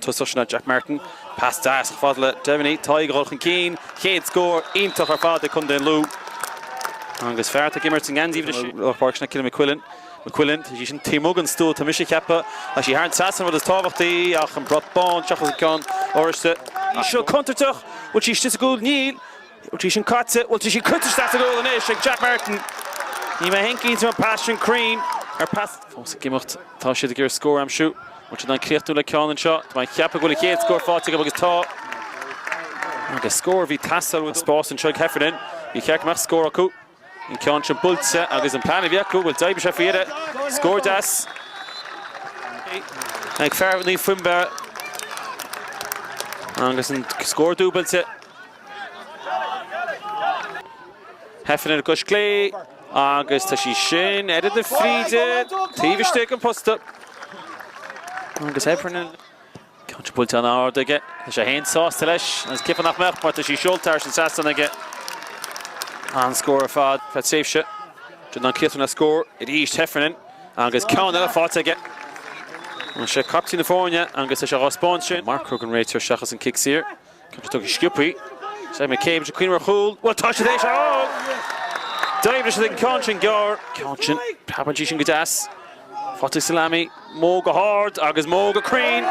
Tosach sin Jack Martin. Pas deas chomh fada le Devaney. Tá ag dul chun cinn. Chéad scór iontach ar fad ag Contae an Lú. Agus fear atá ag imirt i ngeansaí uimhir a sé páirc sin Cillian McQuillan. McQuillan, tá sí sin taobh amuigh den stua, tá mise ag ceapadh. Tá sí thar an trasnán rud is tábhachtaí ach an brat bán seachas an ceann oráiste. Seo contúirteach! Bhfuil sí istigh sa gcúl? Níl! Bhfuil sí sin caite? Bhfuil sí curtha isteach sa gcúl anois ag Jack Martin? Níl mé féin cinnte an pas sin cruinn ar pas. Fós ag imeacht. Tá siad ag iarraidh scór a aimsiú. Bhfuil siad in ann críochnú le ceann anseo? Tá mé ag ceapadh go bhfuil an chéad scór faighte acu agus tá. Agus scór a bhí ag teastáil uathu. Spás anseo ag Heffernan. Ní cheart go mbeadh scór acu. An ceann sin buailte agus an plean a bhí acu, bhuel d'oibrigh sé faoi dheireadh. Scór deas ag fear Naomh Fionnbarra agus an scór dúbailte. Heffernan ar an gcois clé agus tá sí sin oiread na fríde taobh istigh den posta. Agus Heffernan. Ceann sin buailte an-ard aige. Tá sé féin sásta leis agus ceapaim nach mbeadh mar tá sí seolta thar an trasnán aige. An-scór ar fad feadh tréimhse. Sin an críochnú le scór arís Heffernan agus ceann eile faighte aige. Tá sé captaen na foirne agus tá sé á spáint sin. Marcóir don réiteoir seachas an cic saor. Ceann sin tugtha sciobthaí. Simon McCabe ag cuimhneamh ar chúl. Bhuel tá siad éis a D'oibrigh siad an ceann sin gearr. Ceann sin, preabann sí sin go deas. Faighte Salami, Moe go hard agus Moe go cruinn.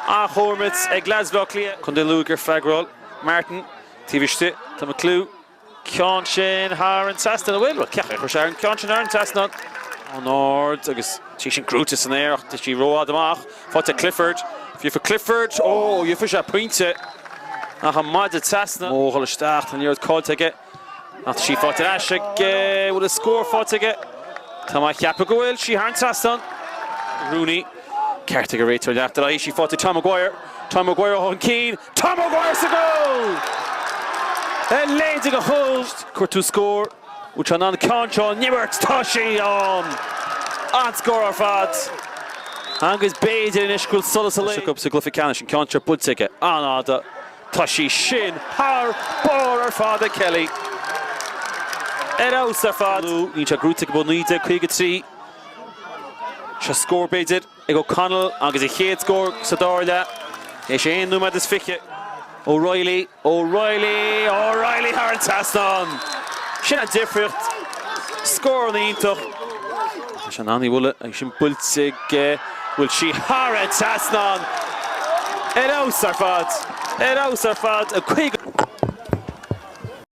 An-chomhimirt ag leaids Bhaile Átha Cliath. Contae Lú ag freagráil. Martin, taobh istigh, tá McClue. Ceann sin thar an trasnán, an bhfuil? Bhuel, ceapaim chuir sé an ceann sin thar an trasnán. An-ard agus tá sin gnóite san aer ach tá sí rófhada amach. Faighte Clifford. Gheobhaidh Clifford. Ó, gheobhaidh sé pointe. Ach an maide trasna. Ó, dhul isteach, tá an liathróid caillte aige. Ach tá sí faighte ar ais aige. Bhfuil an scór faighte aige? Tá mé ag ceapadh go bhfuil. Sí thar an trasnán. Rooney. Ceart ag an réiteoir leanacht ar aghaidh. Sí faighte ag Tom Maguire. Tom Maguire chun cinn. Tom Maguire sa gcúl! A leithéid de chúl! Cuartú scór. Bhfuil sé in ann an ceann seo a imirt? Tá sé ann! An-scór ar fad! Agus b'fhéidir anois go bhfuil solas an lae acu sa gcluiche ceannais. An ceann seo buailte aige. An-fhada. Tá sí sin thar barr ar fad ag Kelly. Ar fheabhas ar fad. Níl sé gnóite acu ó 1953. Seo scór b'fhéidir. Ag O'Connell agus a chéad scór sa dara leath. Théis 1 nóiméad is 20. O'Reilly, O'Reilly, O'Reilly thar an trasnán! Sin an difríocht. Scór an-iontach. Tá sé in ann í a bhualadh agus sin buailte aige. Bhfuil sí thar an trasnán? Ar fheabhas ar fad! Ar fheabhas ar fad!